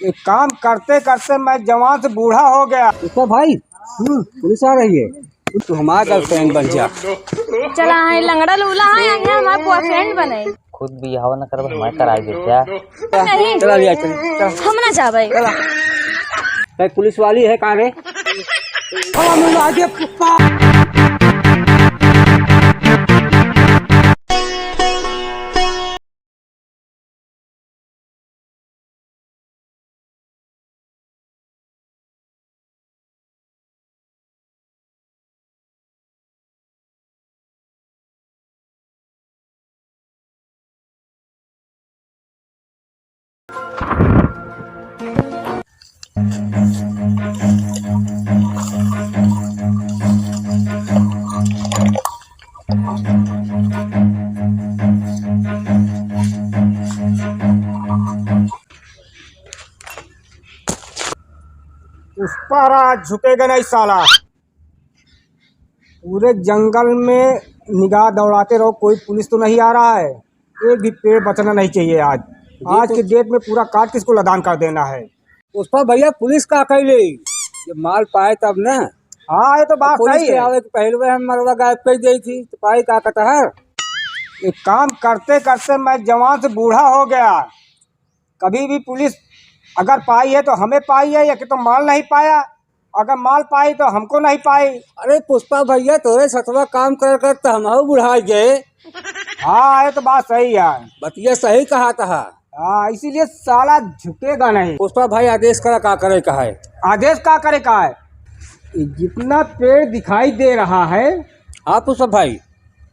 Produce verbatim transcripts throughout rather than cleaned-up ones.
ये काम करते करते मैं जवान से बूढ़ा हो गया। देखो भाई, हम्म, पुलिस आ रही है। तू हमारा गर्लफ्रेंड बन जा। चला है, लंगड़ा लूला है, यहाँ हमारा बॉयफ्रेंड बने। खुद बियाह न करब, हमारे कराई दे क्या? नहीं। चला लिया, चल, चल। हम ना जाबे। चला। भाई, पुलिस वाली है, कहाँ रे? पुष्पा राज झुकेगा नहीं साला। पूरे जंगल में निगाह दौड़ाते रहो, कोई पुलिस तो नहीं आ रहा है। एक भी पेड़ बचना नहीं चाहिए आज। आज के डेट में पूरा काट के इसको लदान कर देना है। पुष्पा भैया, पुलिस का कैले? जब माल पाए तब ना। हाँ, ये तो बात पुलिस सही के है। आवे के पहले हम मरवा गायब कर दी थी, तो पाई का कटहर? एक काम करते करते मैं जवान से बूढ़ा हो गया। कभी भी पुलिस अगर पाई है तो हमें पाई है, या कि तो माल नहीं पाया, अगर माल पाई तो हमको नहीं पाई। अरे पुष्पा भैया, तोरे सतवा काम कर कर तो हम बुढ़ा गए। हाँ, ये तो बात सही है। बतिया सही कहा था। हाँ, इसीलिए साला झुकेगा नहीं। पुष्पा भाई, आदेश करा, का करे का है? आदेश का करे का है? ये जितना पेड़ दिखाई दे रहा है, हाँ पुष्पा भाई।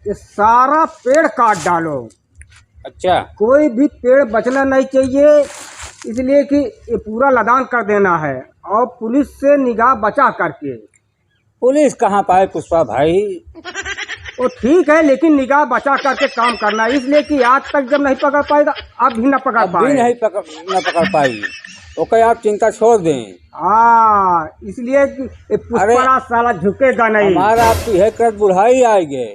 ये सारा पेड़ काट डालो। अच्छा। कोई भी पेड़ बचना नहीं चाहिए, इसलिए कि ये पूरा लदान कर देना है और पुलिस से निगाह बचा करके। पुलिस कहाँ पाए पुष्पा भाई? वो ठीक है, लेकिन निगाह बचा करके काम करना है, इसलिए कि आज तक जब नहीं पकड़ पाएगा, अब भी ना पकड़ अब भी पाए। नहीं पकड़, ना पकड़ पाई, ओके आप चिंता छोड़ दें। हाँ, इसलिए कि ये पुष्पा अरे, साला झुकेगा नहीं। हमारा आपकी है कर बुढ़ाई आएगी।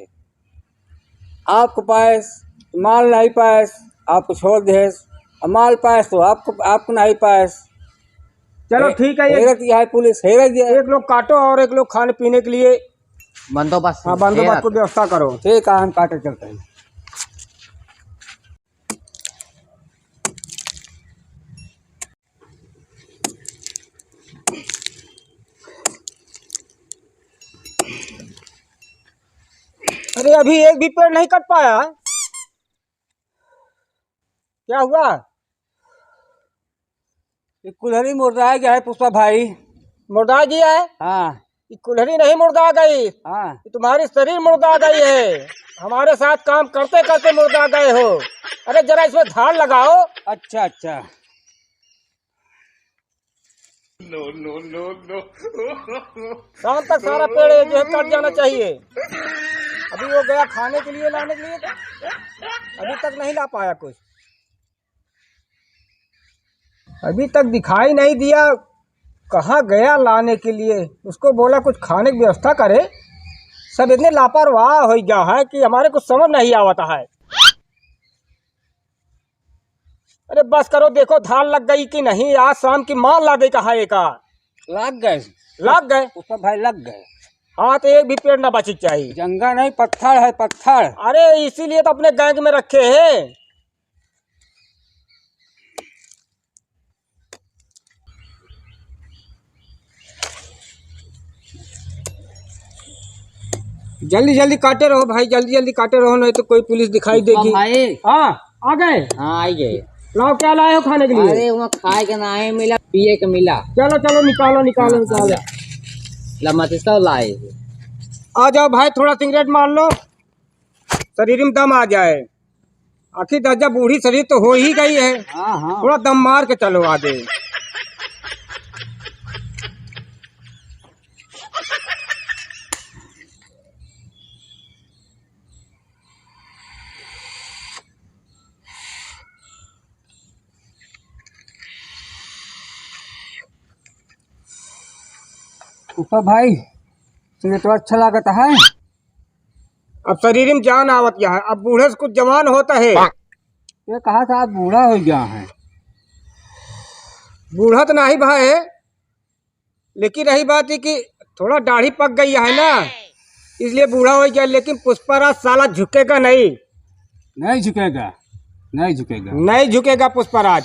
आपको पाएस, माल नहीं पाएस, आपको छोड़ देस, और माल पाएस तो आपको, आपको नहीं पाएस। चलो ए, ठीक है, एक, हेरत यह है पुलिस, हेरत यह है। एक लोग काटो और एक लोग खाने पीने के लिए बंदोबस्त। हाँ, बंदोबस्त हेरत। को व्यवस्था करो। ठीक है, हम काटे चलते हैं। अरे, अभी एक भी पेड़ नहीं कट पाया है। क्या हुआ? ये कुल्हड़ी मुर्दा गया है पुष्पा भाई। मुर्दा गया है? हाँ। ये कुल्हड़ी नहीं मुर्दा गई। हाँ। ये तुम्हारी शरीर मुर्दा गई है। हमारे साथ काम करते करते मुर्दा गए हो। अरे, जरा इसमें धार लगाओ। अच्छा, अच्छा। No, no, no, no। शाम तक सारा पेड़ ये जो है कट जाना चाहिए। अभी वो गया खाने के लिए, लाने के लिए, तो अभी तक नहीं ला पाया कुछ। अभी तक दिखाई नहीं दिया, कहाँ गया लाने के लिए? उसको बोला कुछ खाने की व्यवस्था करे। सब इतने लापरवाह हो गया है कि हमारे कुछ समझ नहीं आवता है। अरे बस करो, देखो धार लग गई कि नहीं, आज शाम की मार लागे कहा एका। लाग गए। लाग गए? पुष्पा भाई लाग गए। हाँ, तो एक भी पेड़ ना बची चाहिए। जंगल नहीं, पत्थर है, पत्थर। अरे इसीलिए तो अपने गैंग में रखे हैं। जल्दी जल्दी काटे रहो भाई, जल्दी जल्दी काटे रहो, नहीं तो कोई पुलिस दिखाई देगी। भाई। हाँ, आ गए। हाँ, आ गए। लाओ, क्या लाए हो खाने के लिए? अरे, वहाँ खाए के नहीं मिला, पिए के मिला। चलो चलो, निकालो निकालो निकालो। ला, मत इसका लाए। आ जाओ भाई, थोड़ा सिगरेट मार लो, शरीर में दम आ जाए। आखिर दर्जा बूढ़ी शरीर तो हो ही गई है। हाँ, हाँ। थोड़ा दम मार के चलो आगे। ऊपर भाई, तुझे तो अच्छा लागत है। अब शरीर में जान आवत गया है, अब बूढ़े से कुछ जवान होता है। ये कहा था, आप बूढ़ा हो गया है। बूढ़ा तो नाही भा है, लेकिन रही बात ये कि थोड़ा दाढ़ी पक गई है ना, इसलिए बूढ़ा हो गया। लेकिन पुष्पराज साला झुकेगा नहीं। नहीं झुकेगा, नहीं झुकेगा। नहीं झुकेगा पुष्पराज।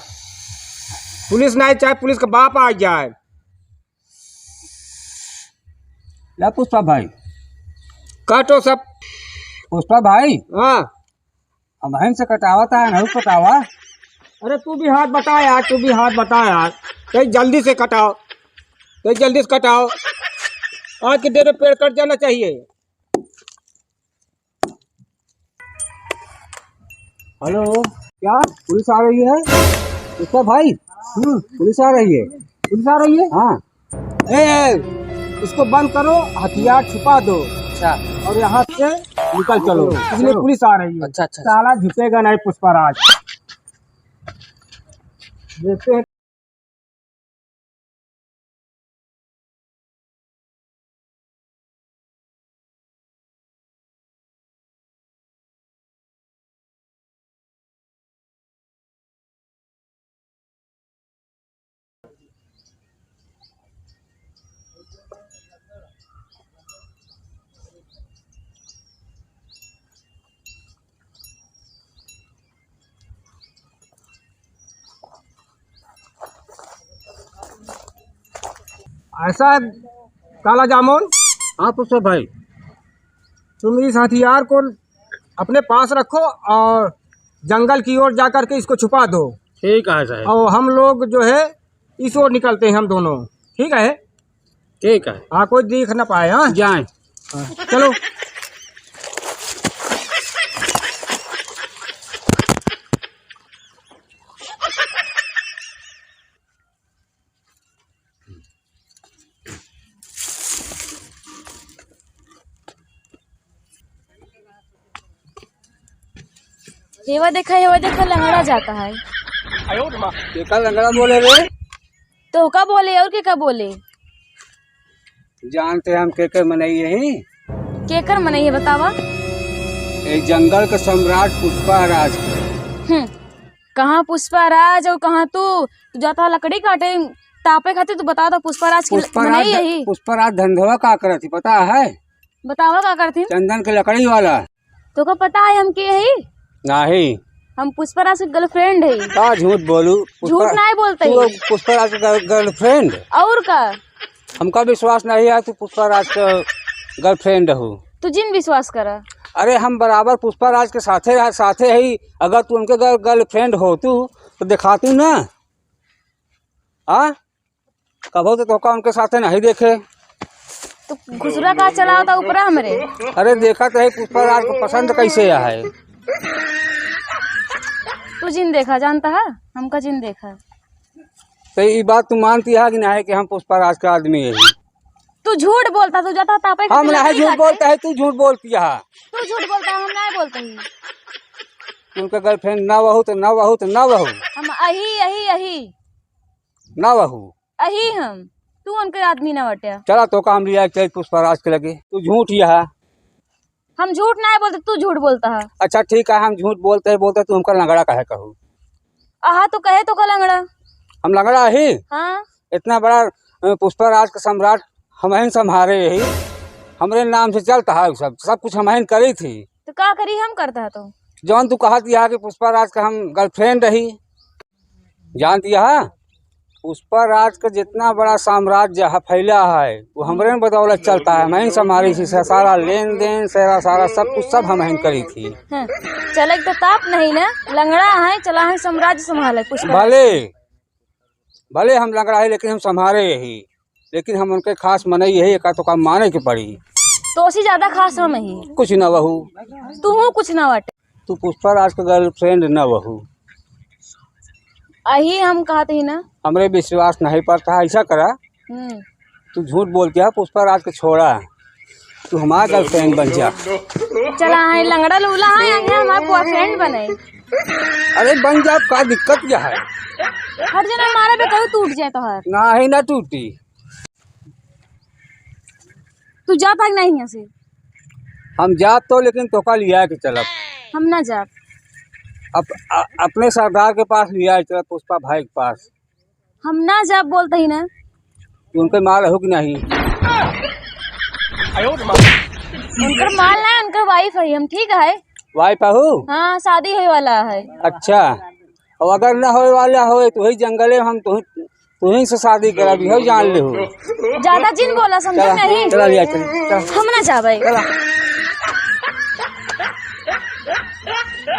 पुलिस नहीं, चाहे पुलिस का बाप आ जाए। ला पुष्पा भाई। काटो सब। पुष्पा भाई। हाँ। अब हमसे कटावा ता है, नहीं कटावा। अरे तू भी हाथ बटा यार, तू भी हाथ बटा यार। कहीं जल्दी से कटाओ, कहीं जल्दी से कटाओ। आज के डेट में पेड़ कट जाना चाहिए। हेलो, क्या पुलिस आ रही है? पुष्पा भाई, हम्म, पुलिस आ रही है। पुलिस आ रही है? हाँ। ए, ए, इसको बंद करो, हथियार छुपा दो। अच्छा। और यहाँ से निकल चलो, इसलिए चलो। पुलिस आ रही है। अच्छा, अच्छा। साला झुकेगा नहीं पुष्पराज। देखते हैं। ऐसा है, काला जामुन। हाँ पुष्पा भाई। तुम इस हथियार को अपने पास रखो और जंगल की ओर जा करके इसको छुपा दो। ठीक है साहब। और हम लोग जो है इस ओर निकलते हैं हम दोनों, ठीक है? ठीक है। हाँ, कोई देख ना पाए, हाँ? जाएं। हाँ, चलो। हेवा देखा, हेवा देखा, लंगड़ा जाता है। केका लंगड़ा बोले रे? तो का बोले और के का बोले? जानते हम के के मनई यही? केकर मनई है बतावा? ए जंगल के सम्राट पुष्पा राज के। हम्म, कहाँ पुष्पा राज और कहाँ तू? तू जाता लकड़ी काटे, तापे खातिर, तू बता दो पुष्पा राज की पुष्पा मनई राज, यही? पुष्पा राज धंधवा का करत ही पता है? बतावा का करथिन? चंदन के लकड़ी वाला। तोका पता है हम के हई? नाही। हम पुष्पराज के girlfriend हई। का झूठ बोलू? झूठ पुष्पा-, नाही बोलते तू ही। पुष्पराज के girl-, girlfriend? और का? हमका विश्वास नहीं है तू पुष्पराज के girlfriend हो। तू जिन विश्वास करा। अरे हम बराबर पुष्पराज के साथे रह, साथे ही। अगर तू उनके girl-, girlfriend हो तू तो दिखा तू ना। आ? कबो तो तोका उनके साथे नहीं देखे। तू घुसुरा का चलावता ऊपरा हमरे? अरे देखा तो है पुष्पा राज को पसंद कैसे है। तू जिन देखा जानता है, हमका जिन देखा। तो ई बात तू मानती है कि नहीं कि हम पुष्पा राज का आदमी है? तू झूठ बोलता, तू जाता तापे हम खातिर नहीं लकड़ी झूठ काटे। बोलता है, तू झूठ बोलती है। तू झूठ बोलता है, हम नहीं बोलते ही। उनका girlfriend ना बहू तो ना बहू तो ना बहू। हम अही, अही, अही। ना बहू। अही हम, तू उनके आदमी ना बटे। चला तोका हम लिया चल पुष्पराज के लगे। तू झूठ यहा। हम झूठ ना बोलते, तू झूठ बोलता है। अच्छा ठीक है, हम झूठ बोलते ही बोलते, तू हमका लंगड़ा काहे कहू? आहा, तू कहे तोका लंगड़ा। हम लंगड़ा ही? हाँ। इतना बड़ा, अ, पुष्पराज का सम्राट हमहिन संभारे यही। हमरे नाम से चलता है सब, सब कुछ हमहिन करी थी। तो का करी हम करता है तो? जौन तू कहत यहा कि पुष्पराज का हम girlfriend रही। जानती है, पुष्पा राज का जितना बड़ा साम्राज्य है, फैला है, वो हमरे में बदौलत चलता है। हमहिन संभाली थी, सारा लेन देन, सारा, सारा सब कुछ, सब हमहिन करी थी। हाँ, चले के तो ताप नहीं ना, लंगड़ा है, चला है साम्राज्य संभाले, पुष्पा। भले, भले हम लंगड़ा है, लेकिन हम संभारे यही, लेकिन हम उनके खास मनई यही, एका तो काम माने के पड़ी। तो उसी ज्यादा खास हम ही। कुछ ना बहू। तू हूँ कुछ ना बटे। तू पुष्पा राज का girlfriend न बहू। अही हम कहत ही ना। हमरे विश्वास नहीं पड़ता है, ऐसा करा। हम्म। तू झूठ बोलती है, पुष्पा राज के छोड़ा, तू हमारा girlfriend बन जा। चला है लंगड़ा लूला है, यहाँ हमारा boyfriend बने। अरे बन जा, का दिक्कत क्या है? हर जना मारे पे कभी टूट जाए तो हर। ना ही ना टूटी। तू जात है कि नहीं यहाँ से? हम जात तो, लेकिन तोका लिया के चलब। हम ना जाब। अप-, अ-, अपने सरदार के पास लिया के चलब, पुष्पा भाई के पास। हम ना जाब बोलत ही ना। तो उनके माल हो कि नहीं? उनकर माल ना, उनकर वाइफ है हम, ठीक है? वाइफ हो? हाँ, शादी होए वाला है। अच्छा, और अगर ना होए वाला होए तो वही जंगले में हम तुही, तुही से शादी करा भी हो, जान ले हो। ज्यादा जिन बोला, समझे चला, नहीं? चला लिया, चला, चला। हम ना जाबे। चला।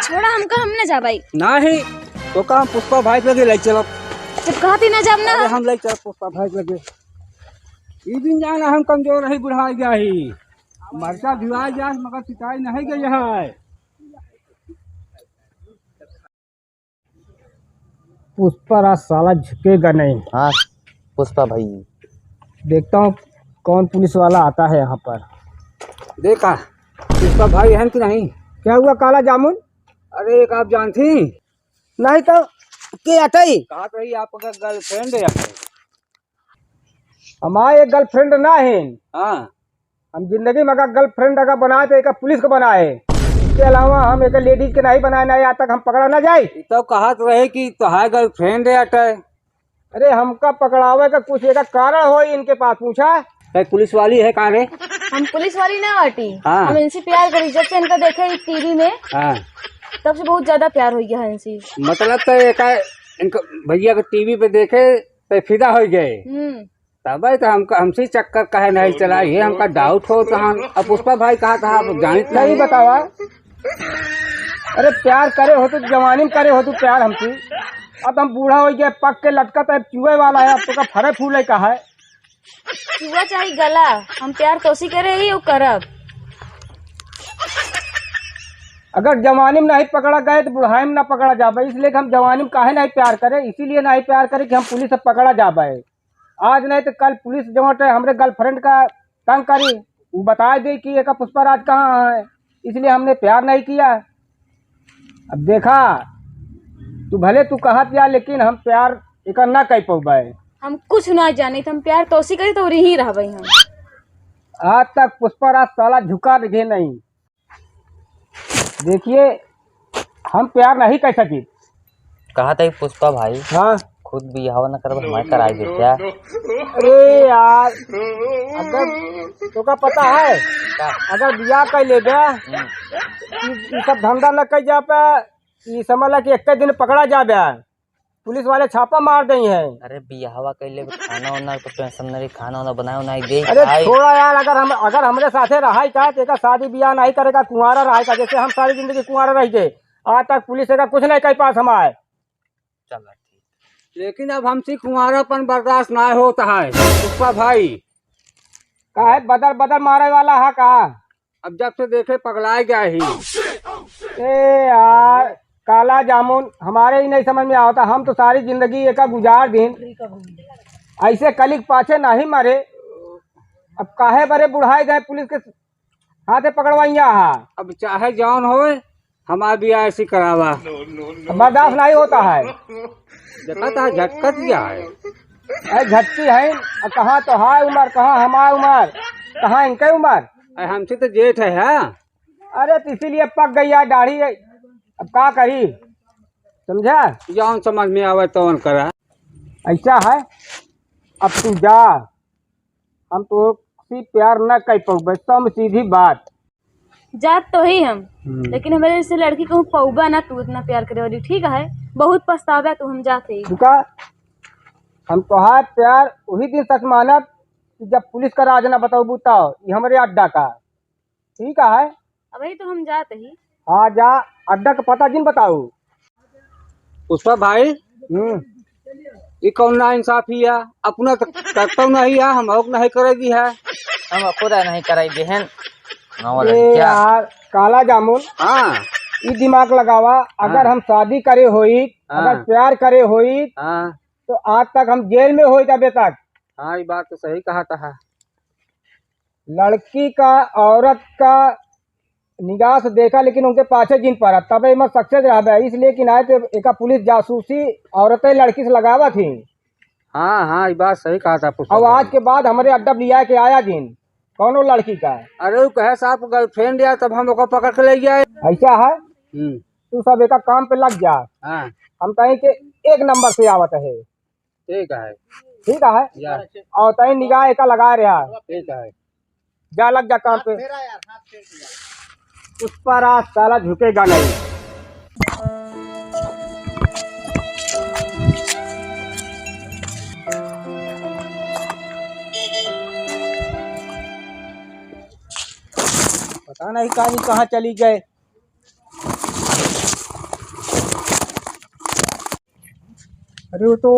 छोड़ा हमका, हम ना जाबे। नहीं, तो का हम पुष्पा भाई के लगे ले चलब। जब कहती ना जाब ना। अरे हम ले चलब पुष्पा भाई के लगे। ई दिन जाना हम कमजोर रही, बुढ़ा गया ही। मरचा भिवा जा, मगर सिंचाई नहीं गई है। पुष्पा राज साला झुकेगा नहीं। हाँ, पुष्पा भाई। देखता हूँ कौन पुलिस वाला आता है यहाँ पर। देखा, पुष्पा भाई हैं कि नहीं? क्या हुआ काला जामुन? अरे, एक आप जानती? नहीं तो, के अटई? कहा तो ही आपका गर्लफ्रेंड है। हमारे एक गर्लफ्रेंड ना है। हाँ। हम जिंदगी में अगर गर्लफ्रेंड अगर बनाए तो एक पुलिस को बनाए। इसके अलावा हम एक लेडीज के नहीं बनाए, नहीं आज तक हम पकड़ा ना जाए। ई तो कहत रहे कि तोहार गर्लफ्रेंड है अटे। अरे हमका पकड़ावे का कुछ एक कारण हो इनके पास पूछा। ए, पुलिस वाली है का रे? हम पुलिस वाली ना बाटी। हाँ। हम इनसे प्यार करी, जब से इनका देखे ई टीवी में, हाँ। तब से बहुत ज्यादा प्यार हो गया है इनसे। मतलब तो एक इनका भैया के टीवी पे देखे तो फिदा हो गए। हम्म। तबे तो हमका, हमसे चक्कर काहे नहीं चला, ये हमका डाउट होत हन। अब पुष्पा भाई कहा था, आप जानित नहीं। बतावा। अरे प्यार करे हो तो जवानी में करे हो तो प्यार हमसे। अब हम बूढ़ा हो गया, पक के लटका तो अब चुए वाला है, अब तो का फरे फूले का है। चुआ चाहे गला, हम प्यार तोसी करे ही वो करब। अगर जवानी में नहीं पकड़ा गए तो बुढ़ाई में ना पकड़ा जाबे, इसलिए कि हम जवानी में काहे नहीं प्यार करे, इसीलिए नहीं प्यार करे कि हम पुलिस से पकड़ा जाबे। आज नहीं तो कल पुलिस जमाटे हमरे गर्लफ्रेंड का तंग करी, वो बता दे कि एका पुष्पा राज कहाँ है, इसलिए हमने प्यार नहीं किया। अब देखा, तू भले तू कहत या, लेकिन हम प्यार एका ना कर पौबे। हम कुछ ना जाने, तो हम प्यार तोसी करी तो यहीं रहबे हम। आज तक पुष्पा राज साला झुका दिखे नहीं। देखिए, हम प्यार नहीं कर सकी। कहा था कि पुष्पा भाई, हाँ। खुद बियाह न करब, हमारे कराई दे क्या? अरे यार, अगर तोका पता है, का? अगर बियाह कर लेबे, हम्म। ई, ई सब धंधा न कर जा पे, ई समझ ला कि एक दिन पकड़ा जाबे। पुलिस वाले छापा मार देई हैं। अरे बियाहवा कइले खाना वाना तो टेंशन नहीं, खाना वाना बनाए उनाए दे अरे खाए। छोड़ा यार, अगर हम, अगर हमरे साथे रहाई का, तो एका शादी बियाह नहीं करेगा, कुंवारा रहाई का, जैसे हम सारी जिंदगी कुंवारा रह गए। आज तक पुलिस एका कुछ नहीं कह पास हमारे। चला ठीक। लेकिन अब हमसे कुंवारापन बर्दाश्त ना होता है, पुष्पा भाई। काहे बदर बदर मारे वाला है का? अब जब से देखे पगलाए गया ही। ए यार, काला जामुन हमारे ही नहीं समझ में आवता। हम तो सारी जिंदगी एका गुजार दिन, ऐसे कली के पाछे नहीं मरे। अब काहे बरे बुढ़ाए गए पुलिस के हाथे पकड़वाइया हा। अब चाहे जौन होए, हमार बियाह ऐसी करावा। बर्दाश्त नहीं होता है। देखा था झटकत क्या है? अरे झटकी है, अब कहाँ तो है उमर, कहाँ हमार उमर, कहाँ इनके उमर? अरे हमसे तो जेठ है, हाँ? अरे तो इसीलिए पक गई यार दाढ़ी, अब का करी, समझा? जौन समझ में आवे तौन करा। ऐसा है, अब तू जा, हम तोसे प्यार न कर पौबे, एकदम सीधी बात। जात तो ही हम, हम्म। लेकिन हमरे जैसे लड़की कहूँ पौबा ना तू इतना प्यार करे वाली, ठीक है? बहुत पछतावा तू, हम जात ही। रुका, हम तोहार प्यार वही दिन सच मानब कि जब पुलिस का राज ना बताऊबू तब, ये हमरे अड्डा का। ठीक है? अबही तो हम जात ही। हाँ जा, अड्डा का पता जिन बताऊ। पुष्पा भाई, हम्म। ये कौन ना इंसाफी है? अपना तो करतौ नहीं है, हम और नहीं करेगी है। हम खुद नहीं कराई देहन। नवा ए लड़किया। यार, काला जामुन। हाँ। ई दिमाग लगावा, अगर हाँ। हम शादी करे होई, हाँ। अगर प्यार करे होई, हाँ। तो आज तक हम जेल में होई जाबे तक। हाँ, ये बात तो सही कहा था। लड़की का, औरत का निगाह से देखा, लेकिन उनके पाछे जिन पड़ा, तबे एमा success रहबे। इसलिए कि ना तो एका पुलिस जासूसी औरतें लड़की से लगावा थी। हाँ, हाँ, ये बात सही कहा था पुष्पा अब भाई। आज के बाद हमरे अड्डा लिया के आया जिन कौनो लड़की का। अरे वो कहे साहब girlfriend यार, तब हम ओका पकड़ के ले जाए। ऐसा है, हम्म। तू सब एका काम पे लग जा। हाँ। हम कहीं के एक नंबर से आवत है। ठीक है। ठीक है। या। और तई निगाह एका लगा रहा। ठीक है। जा, लग जा काम पे। पुष्पा राज साला झुकेगा नहीं। पता नहीं कहाँ, कहाँ चली गए। अरे वो तो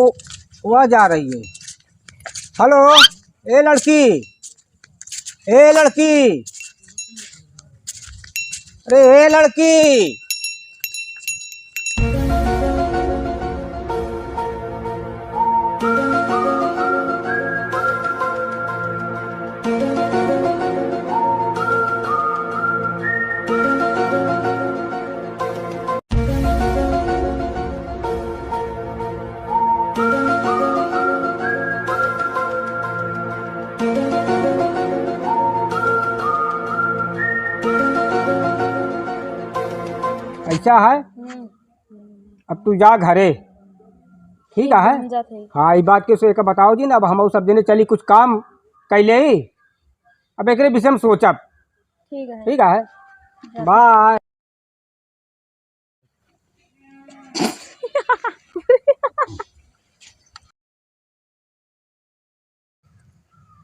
वह जा रही है। हेलो, ए लड़की, ए लड़की, अरे ए लड़की। ऐसा है, हम्म। अब तू जा घरे, ठीक है? हम जात हई। हाँ, ई बात के से एक बताओ जी ना, अब हम सब जने चली कुछ काम कैले ही, अब एकरे विषय में सोचब। ठीक है। ठीक है, हाँ। बाय।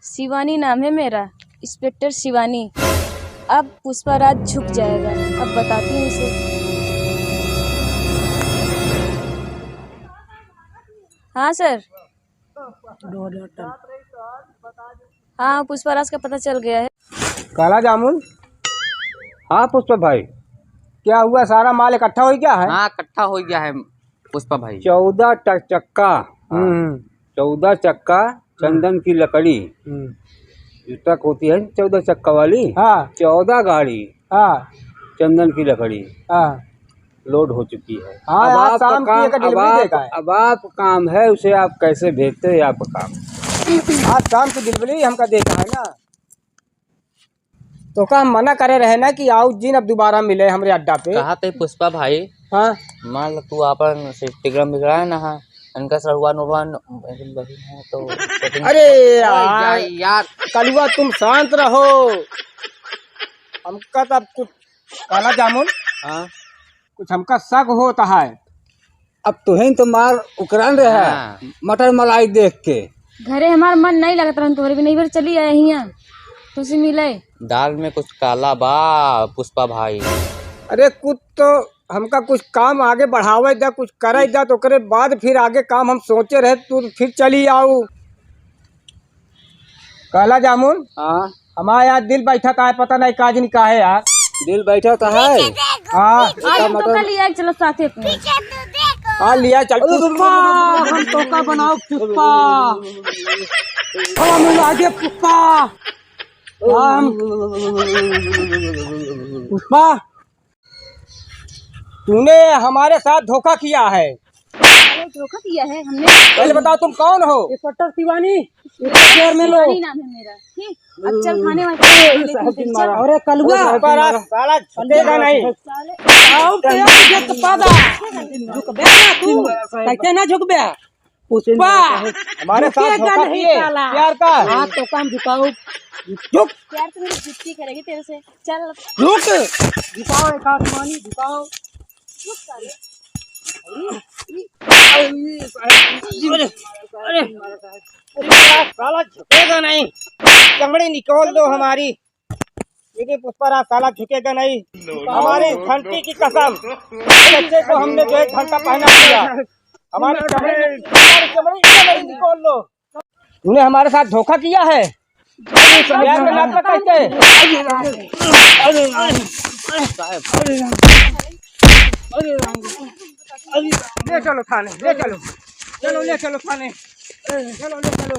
शिवानी नाम है मेरा, इंस्पेक्टर शिवानी। अब पुष्पा राज झुक जाएगा, अब बताती हूँ उसे। हाँ सर। हाँ, पुष्पा राज का पता चल गया है। काला जामुन। हाँ पुष्पा भाई। क्या हुआ, सारा माल इकट्ठा हो गया है? हाँ, इकट्ठा हो गया है पुष्पा भाई। चौदह ट-, चक्का। हाँ। हम्म। चौदह चक्का चंदन की लकड़ी। हम्म। जो ट्रक होती है चौदह चक्का वाली। हाँ। चौदह गाड़ी। हाँ। चंदन की लकड़ी। हाँ। लोड हो चुकी है। हाँ, अब आज आपका शाम की काम, एक अब डिलीवरी आप, देगा है। अब आप काम है, उसे आप कैसे भेजते हैं, आपका काम। आज शाम की डिलीवरी हमका देगा है ना। तो का हम मना करे रहे ना कि आओ जिन अब दोबारा मिले हमरे अड्डा पे। कहा थे पुष्पा भाई, हाँ। मान लो तू आपन Instagram बिगड़ा है ना, हाँ, इनका सड़ुआ नुड़ुआ न-, बहिन है तो setting अरे ओए यार, यार। कलुआ तुम शांत रहो, हमका तो अब कुछ काला जामुन, हाँ। कुछ हमका शक होता है। अब तुहें तो मार उकरान रहा है, हाँ। मटर मलाई देख के। घरे हमार मन नहीं लगत रहन तोहरे बिना, इबर चली आए हियां तुझसे मिले। दाल में कुछ काला बा पुष्पा भाई। अरे कुछ तो हमका कुछ काम आगे बढ़ावे दा, कुछ करे दा, तो ओकरे बाद फिर आगे काम हम सोचे रहे, तू फिर चली आऊ। काला जामुन? हाँ। हमारा यार दिल बैठा का है, पता नहीं का जनी का है यार। दिल बैठा का है? हाँ। आज इसका हम तो मतलब कल लिया चलो साथे अपने। हाँ, लिया चल। पुष्पा, हम तो का बनाओ पुष्पा। हम लागे पुष्पा। हम पुष्पा। तूने हमारे साथ धोखा किया है। अरे, धोखा किया है हमने? पहले बताओ, तुम कौन हो? इंस्पेक्टर शिवानी, इंस्पेक्टर में लो। शिवानी नाम है मेरा। ठीक, अब चल थाने वाले को लेके चल, चल। अरे, कलुआ। पर आज साला झुकेगा नहीं। साले। आओ, तेरा इज्जत पादा। झुकबे ना तू, कैसे ना झुकबे? पुष्पा, हमारे साथ झुकेगा धोखा नहीं किए, साला। प्यार का। हाँ, तो काम झुकाओ। झुक। प्यार तो मेरी जुत्ती करेगी तेरे से। चल। झुक। झुकाओ, एक आसमानी झुकाओ। झुक साले। अरे, अरे, अरे, साला झुकेगा नहीं। चमड़ी निकाल दो हमारी। ये भी पुष्पा राज साला झुकेगा नहीं। हमारी घंटी की कसम, इस बच्चे को हमने जो एक घंटा पहना दिया, हमारी चमड़ी, हमारी चमड़ी, चमड़ी निकाल लो। तूने हमारे साथ धोखा किया है। प्यार के नाम पर कैसे? ले चलो थाने, ले चलो, चलो, ले चलो थाने, चलो, ले चलो।